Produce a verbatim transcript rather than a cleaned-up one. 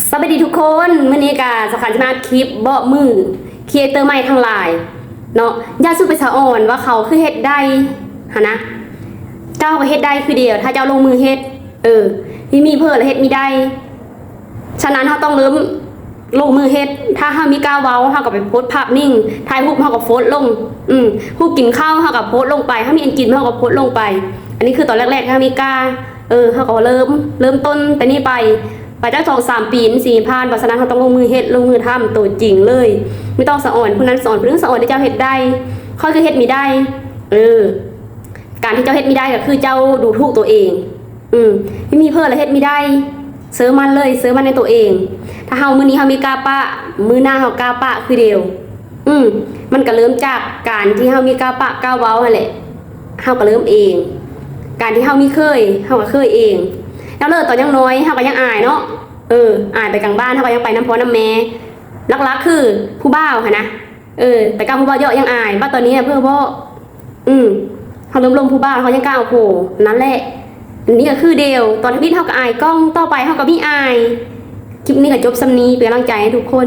สวัสดีทุกคน มื้อนี้ก็สำคัญจะมาอัดคลิปบอกมือครีเอเตอร์ใหม่ทั้งหลายเนาะ อย่าสู่ไปสะออนว่าเขาคือเฮ็ดได้หั้นนะ เจ้าก็เฮ็ดได้คือเดียว ถ้าเจ้าลงมือเฮ็ด เออ มีมีเพิ่นละเฮ็ดมีได้ ฉะนั้นเฮาต้องเริ่มลงมือเฮ็ด ถ้าเฮามีกล้าเว้า เฮาก็ไปโพสต์ภาพนิ่ง ถ่ายรูปเฮาก็โพสต์ลง อืม รูปกินข้าวเฮาก็โพสต์ลงไป เฮามีอันกินเฮาก็โพสต์ลงไป อันนี้คือตอนแรกๆ เฮามีกล้า เออ เฮาก็เริ่ม เริ่มต้นแต่นี้ไป ไปจักสองสามปีมันสิผ่าน เพราะฉะนั้นเฮาต้องลงมือเฮ็ด ลงมือทำตัวจริงเลย ไม่ต้องสะออนผู้นั้นสะออนผู้นี้สะออนที่เจ้าเฮ็ดได้ ข้อยคือเฮ็ดมีได้ เออ การที่เจ้าเฮ็ดมีได้ก็คือเจ้าดูถูกตัวเอง อืม มีเพิ่นละเฮ็ดมีได้ เชื่อมั่นเลย เชื่อมั่นในตัวเอง ถ้าเฮามื้อนี้เฮามีกล้าปะ มื้อหน้าเฮากล้าปะคือเดียว อืม มันก็เริ่มจากการที่เฮามีกล้าปะกล้าเว้าหั้นแหละ เฮาก็เริ่มเอง การที่เฮามีเคย เฮาก็เคยเอง แล้วเลิกตอนยังน้อย เฮาก็ยังอายเนาะ เออ อายไปกลางบ้าน เฮาก็ยังไปนำพ่อนำแม่ หลักๆ คือผู้บ่าวหั้นนะ เออ แต่กล้าผู้บ่าวเยาะยังอาย บัดตอนนี้เพิ่นบ่ อืม เฮาเริ่มลมผู้บ่าว เฮายังกล้าเอาโผนั่นแหละ อันนี้ก็คือเดียว ตอนทำอิฐเฮาก็อายกล้อง ต่อไปเฮาก็มีอาย คลิปนี้ก็จบส่ำนี้ เป็นกำลังใจให้ทุกคน